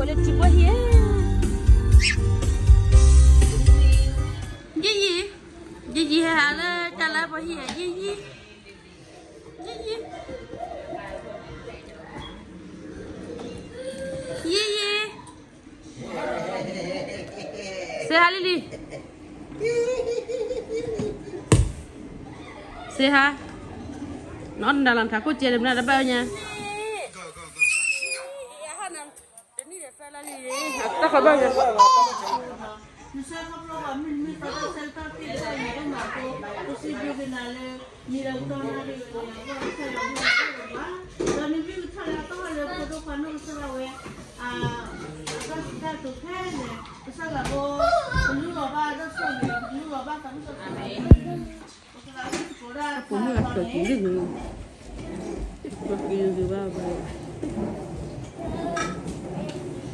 လၢထံဖိဟံၣ်, ယံၢ်ယံၢ်, ယံၢ်ယံၢ်ဟဲဟးလၢတၢ်လၢဖိဟံၣ်, ယံၢ်ယံၢ်, ယံၢ်ယံၢ်, ယံၢ်ယံၢ်, စ့ဟါလံလံ, စ့ဟါ, နီၢ်နဒၣ်လီၤထးခိၣ်ကဲန့ၣ် မနုၤတဘၣ်ညါ တနံၣ်ဒီးဖဲလၢလံ, တၢ်ခီဘၣ်ယၤ, နဆဲခီဖျိဘၣ်မုၢ်နံၤမုၢ်သီတၢ်ဆဲးတၢ်က့တၢ်အံၤမၤတမၤအဃိ, ပစံးဘျုးက့ၤနၤလၢ မ့ၢ်ဒီးကတီၢ်နၣ်ရံၣ်ကယၤဘၣ်ကစၢ်ယွၤမုၢ်နံၤဘၣ်, ဒီးနမ့ၢ်ကထါလၢအကီၢ်လၢဖိဒိၣ်ခွါနီၢ်ကစၢ်ဒၣ်ဝဲ, အတၢ်စံးတၢ်ကတိၤဖဲန့ၣ်, ကစၢ်ယွၤဘိ, ပလူလီၤဘၣ်အဒိၣ်ဆိၣ်ဂ့ၤ, ပလူလီၤဘၣ်သးမုၢ်သး ပကလၤမုၢ်သကိးဒၣ် ပကလၤမုၢ်သကိးဒၣ် ပကလၤမုၢ်သကိးဒၣ်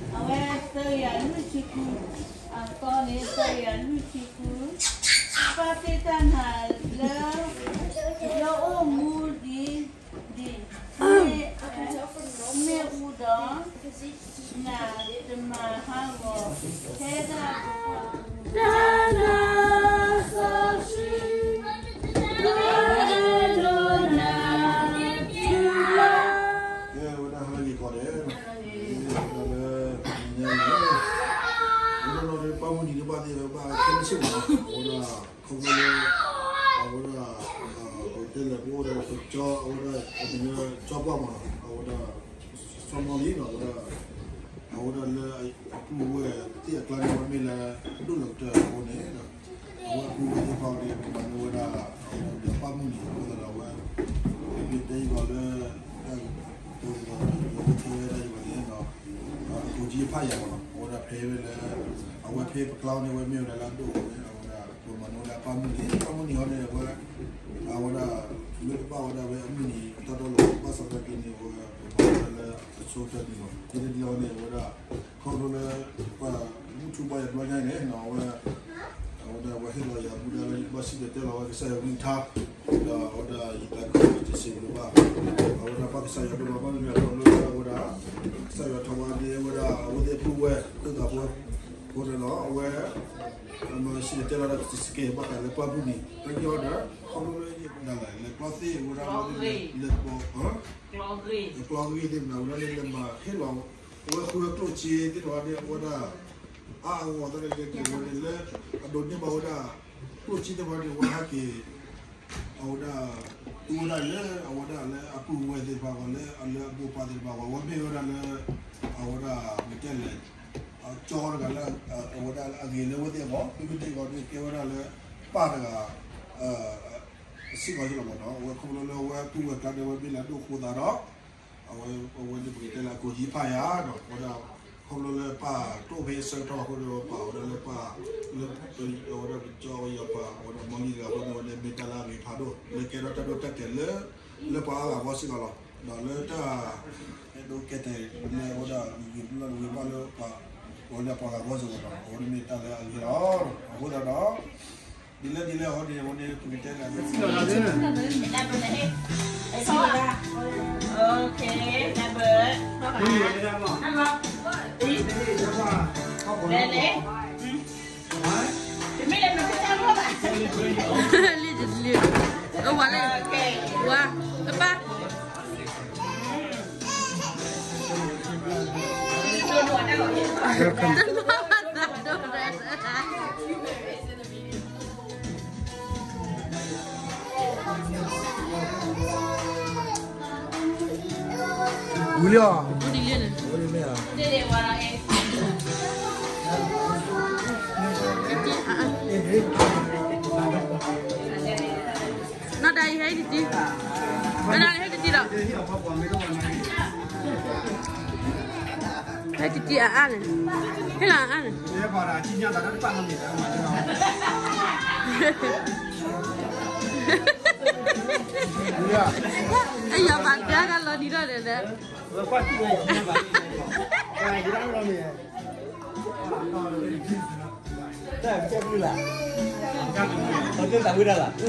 အဝဲသၢကယၤလွံၢ်ဆံဃု, အသီန့ၣ်သၢကယၤလွံၢ်ဆံဃု, ပၢ်သ့ၣ်တၢ်နၤလၢ လၢအိၣ်မူဒံး, ဒ်မ့ၣ်အူဒီး နတမၤဟးဂီၤ ဖဲဒၣ် တၢ်နါစီဆှံ ကအဲၣ်ဒိးနၤ ကဲဝဲဒၣ်ဟါလၢယကီၢ်န့ၣ်, လၢညါန့ၣ်, အနီၢ်နီၢ်ဒီးပၢ်မုၢ်နံၤတဘၣ်သ့ၣ်ဝဲဘၣ်ခဲလၢာ်စ့ၢ်ကီးလီၤ, အဝဲဒၣ် ခီဖျိလၢ အဝဲဒၣ် ပတဲလဲၣ် ပအိၣ်ဒီးပကၠီ အဝဲဒၣ် ပကညီကၠီပှၢ်မး အဝဲဒၣ် စီၤမီလံနီၤ အဝဲဒၣ် အဝဲဒၣ်လၢအပုၢ်ဝဲၢ်သ့ၣ်အကျါန့ၣ် အဝဲမ့ၢ်လၢအဒိၣ်လီၤကတၢၢ်အဃိန့ၣ် အဝဲအပုၢ်ဝဲၢ်သ့ၣ်တဖၣ်န့ၣ် ပမၤန့ၢ်ဝဲဒၣ် အဝဲဒၣ်ပၢ်မုၢ်နံၤအဃိသတးဒီး အဝဲ မ့ၢ်တဲယဂီၢ်လၢ တၢ်ကတိၤယဂီၢ် တၢ်ကတိၤထဲဝဲဒၣ်ယဂီၢ်န့ၣ် အကိးကံဖးယၤမးနီၤ အဝဲဒၣ်ဖဲဝဲလၢ အဝဲဖဲပကျါန့ၣ် အဝဲမ့ၢ်ဝဲဒၣ်လၢအဒိၣ်အဃိန့ၣ် အဝဲဒၣ် ပမၤန့ၢ်ဝဲဒၣ်ပၢ်မုၢ်နံၤ ပၢ်မုၢ်နံၤဟီန့ၣ် အဝဲ အဝဲဒၣ် လၢတဘၣ်ဝဲဒၣ်ဝဲအမုၢ်နံၤ တၢ်တီလီၤ ဘၣ်ဆၣ်သနာ်က့န့ၣ် အဝဲ ပမၤဝဲဒၣ်လၢအဆိကတၢၢ်န့ၣ်လီၤ. ဖဲန့ၣ်ဒ်အံၤန့ၣ် အဝဲဒၣ် ခီဖျိလၢ ပှၤမုၢ်ထူဘါယွၤတဘျီညါအံၤန့ၣ် အဝဲ အဝဲဒၣ်အဝဲဟ့ၣ်လီၤယၤမူဒါလၢယဘၣ်စံၣ်တဲၤတဲလီၤဝဲကစၢ်ယွၤကလုၢ်ကထါ ဒီးအဝဲဒၣ်ယသးခုတစံးဘျုးဘၣ် အဝဲဒၣ်ဘၣ်ကစၢ်ယွၤဒိၣ်မးဘၣ်မနုၤအဃိလၢအဝဲဒၣ် ကစၢ်ယွၤထီၣ်ဝဲဒၣ်ဝဲဒၣ်အဝဲသ့ၣ်အပုၢ်ဝဲၢ် သုးသးပှၢ် အဃိန့ၣ်လီၤ အဝဲ အမၤစံၣ်တဲၤတဲလီၤဒီးကစံးကဲဘၣ်ဃးလၢပၢ်မုၢ်နံၤ လၢက့ၤအီၤဒီး ခီဖျိလၢယဒၣ်လဲာ် လဲၤကျီသ့ၣ်ဝဲဒၣ် လဲၤပီ ကျီဂ့ၢ်သ့ၣ်မနုၤဝဲဒၣ်လၢလဲၤမၤဟ့ၣ်လီၤ အဝဲဃုဝဲကျိၣ်စ့သ့ၣ်တဖၣ်န့ၣ် အဝဲဒၣ် အါအါဂီၢ်ဂီၢ်သ့ၣ်တဖၣ်န့ၣ် အဝဲန့ၣ်လၢ အဒိးန့ၢ်ဘၣ်ဝဲဒၣ် ကျိၣ်စ့သ့ၣ်တဖၣ်န့ၣ် အဝဲဟဲက့ၤ အဝဲဒၣ် တူၢ်ဝဲဒၣ်လၢ အဝဲဒၣ်လၢအပုၢ်ဝဲၢ်သ့ၣ်တဖၣ်အဂီၢ် လၢအလၢအဘိပၢ်သ့ၣ်တဖၣ်အဂီၢ် အဝဲမ့ၢ်ဝဲဒၣ်လၢ အဝဲဒၣ် ပတဲလဲၣ် အကၠီတဂၤလၢ အဝဲဒၣ်လၢအဂ့ၤလၢအဝဲသ့ၣ်အဂီၢ် မ့မ့ၢ်တဂီၢ်န့ၣ် ကဲဝဲဒၣ်လၢ ပၢ်တဂၤ စ့ၢ်ကီးလီၤမးနီၤ အဝဲခီဖျိလၢအဝဲပုၢ်ဝဲၢ်ကျါန့ၣ် အဝဲမ့ၢ်လၢအဒိၣ်အဃိသတးဒီး အဝဲ အဝဲန့ၣ်ပကတဲလၢအကိးယံၤဖးယၤနီၤ အဝဲဒၣ် ခီဖျိလၢပၢ်တိၢ်ဖဲအဆၢကတီၢ်အဃိန့ၣ် ပၢ်အဝဲဒၣ်လၢပၢ် လၢ အဝဲဒၣ်ပကၠီအဝဲယပၢ် အဝဲဒၣ်မီလံတဂၤအဃိန့ၣ် အဝဲန့ၣ်မ့ၢ်တၢ်လၢအဂ့ၤဖးဒိၣ် လၢကဲထီၣ်တၢ်ဒိၣ်တၢ်တဲာ်လၢ လၢပှၤအါဂၤအဂီၢ်စ့ၢ်ကီးလီၤ. ဒီးလၢတၢ် အဲၣ်ဒိးကဲတဲာ်လၢအဝဲဒၣ် ဂ့ၤဘျီဂ့ၤဘၣ်လၢပှၤ အဝဲဒၣ်ပှၤဂၤအဂီၢ်စ့ၢ်ကီးလီၤ. အဝဲန့ၣ်မ့ၢ်တၢ်လၢအဂ့ၤလီၤ. အဃိသတးဒီး ဒ်လဲၣ်ဒ်လဲၣ်အဃိန့ၣ် အဝဲန့ၣ်ပကတဲလၢ Okay, number. Really? လံတလံ အဝဲလဲၣ် ဝါ ပပၢ် ဝံၤလီၤ ဝံၤလီၤ နီၢ်ဒါယဟဲတံၢ်တံၢ်, နီၢ်ဒါယဟဲတံၢ်တံၢ်ဒီး, ဟဲတံၢ်တံၢ်အါအါန့ၣ်, ဟဲလီၤအါန့ၣ်, အယၤဘၣ်တၢ်ကလီၤနံၤထီၣ်န့ၣ်, ယ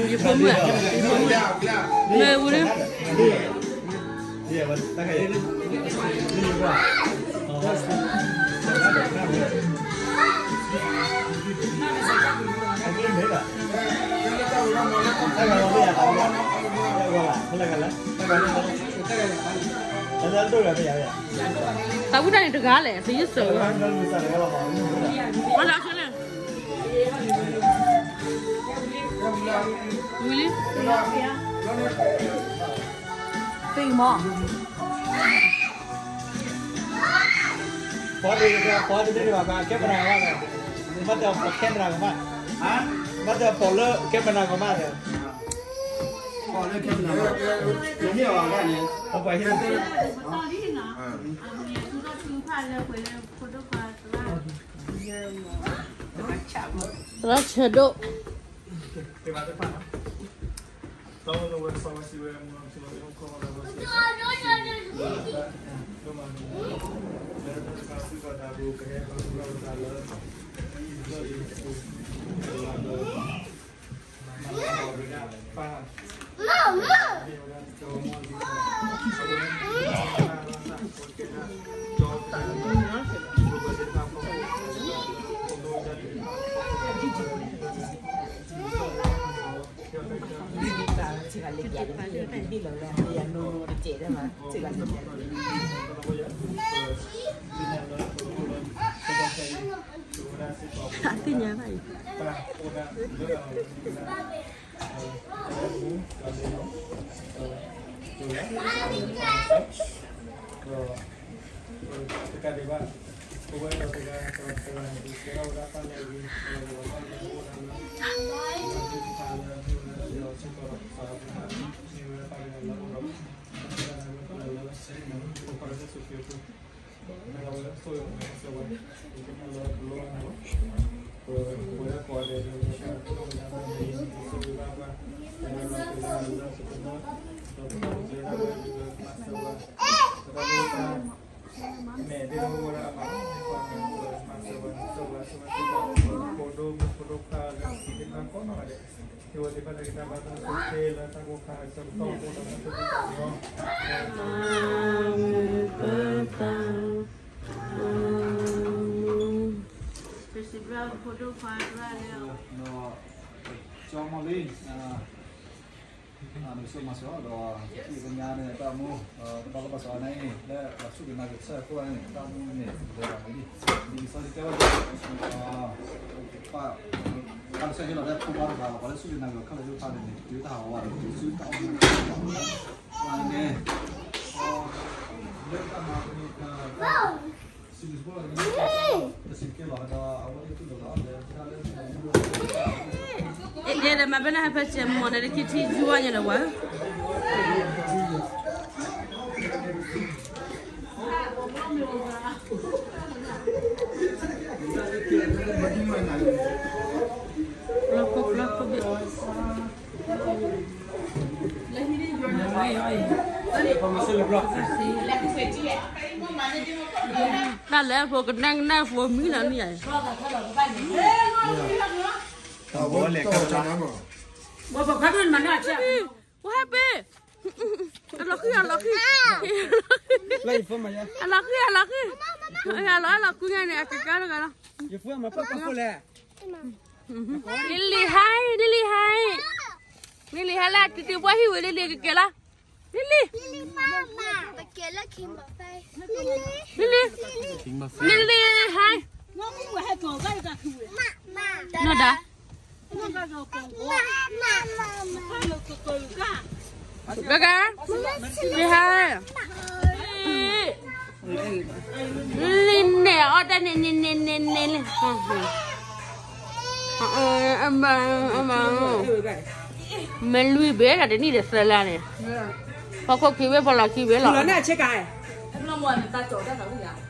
ဖိမုၣ်, ယဖိမုၣ်, မ့ၢ်ဝံၤလၢ, ယဖိမုၣ်, ယဖိမုၣ်, ယဖိမုၣ်, သးဝံၣ်တၢ်န့ၣ်တဂၤလဲၣ် သယုၢ်စၢၤဝဲ, ဝဲလၢဆၢလဲၣ်, ဝံၤလံ, သ့ၣ်မီၢ် ပှၤတမ့ၢ်တဘၣ် ကဲပနၢ်ကမၣ်ဒီး, မ့ၢ်တၢ်ပိာ်ခဲပနၢ်ကမၣ်, မ့ၢ်တၢ်ပိာ်လၢကဲပနၢ်ကမၣ်ဒီး, ပိာ်လၢကဲပနၢ်, နမ့ၢ်အီၤဘၣ်န့ၣ်, ပှၤဟ့ၣ်, သရၣ်ဆၢဒိၣ် သ့ၣ်ညါဘၣ်အံၤ တကးဒံးဘၣ်, ပဝဲဒီးတဂၤဒီးတဂၤန့ၣ် ကဲထီၣ်ဝဲဒၣ်ပၢ်လၢအဂ့ၤ, ဒီးပှၤလၢအမ့ၢ်ဝဲဒၣ်ပှၤလၢအမ့ၢ်ဝဲဒၣ်စ့ၢ်ကီးဒီး ကစၢ်ယွၤအဖိခွါ, မ့ၢ်ဝဲဒၣ်ပၢ်လၢအဂ့ၤလၢအအိၣ်ဒီး ပၢ်လၢအဂ့ၤလၢအအိၣ်ဒီး ပကစၢ်ယ့ၣ်ၡူးခရံာ်အပူၤ, မ့ၢ်ဝဲဒၣ်ပၢ်လၢအဂ့ၤလၢအအိၣ်ဒီး ပဝဲဒၣ်ကိးဂၤဒဲး ပဝဲဒၣ်ကိးဂၤဒဲး ပဝဲဒၣ်ကိးဂၤဒဲး ကစံးဘျုးဖိဒိၣ်ခွါတဂၤလၢ ကၠီမီၢ်လံ, နကဆိၣ်မၤစၢၤဒီး ကသံၣ်ကညါန့ၣ် တၢ်မူ တဘၣ်လီၢ်ဘၣ်စးန့ၣ် လၢပှၤစူၢ်က့ၤနာ်က့ၤကစၢ်အဃိန့ၣ် တၢ်မူန့ၣ် လဲၤဘၣ်မ့ၢ်လံ, ဒ်လံာ်စီဆှံတဲဝဲဒၣ် ပၢ် ပၢ်ကစၢ်ဟ့ၣ်လီၤလၢဖိခွါတဂၤလီၤ, ပှၤလၢစူၢ်က့ၤနာ်က့ၤအီၤခဲလၢာ်သ့ၣ်တဖၣ်န့ၣ် တုၤတၢ်ဟးဂီၤဘၣ်ဒီး တုၤဆူတၢ်အိၣ်မူန့ၣ် လၢတၢ်မၤန့ၣ် ယဲဒၣ်မၤဘၣ်နဟဲဖဲစဲးမီၢ်န့ၣ် လၢခံထံယွၤညါလၢၤဝဲ, လီၤခိၣ်ဖျီခိၣ်ဘ့ၣ် တၢ်လဲၤဖိကနၣ်ကနၣ်ဖိမံလီၤန့ၣ်ယါ, ဝဲဟဲပ့ၤ, အလီၤဃံၤ အလီၤဃံၤ, အလီၤဃံၤ အလီၤဃံၤ, အလီၤ အလီၤကွံာ်ညါန့ၣ် အကကါတဂၤလီၤ. လံလံဟါ, လံလံဟါ, လံလံဟါလၢအတံၤတံၤပှၢ်ဟံၣ်ဝဲ လံလံကကဲလီၤ, လံလံ, လံလံ, လံလံဟါ, နီၢ်ဒါ ဂဂၤ, ဂဂၤ, လံန့ၣ် အီၣ်တၢ်န့ၣ် န့ၣ် န့ၣ် န့ၣ် န့ၣ် လံ, အမါ, အမါ, မ့ၢ်လွံၢ်ဘ့ၣ်ဒီးတနံၣ်ဒီးသၢလါန့ၣ်, ဖီခိၣ်ခံဘ့ၣ် ဖီလီၤခံဘ့ၣ်လီၤ.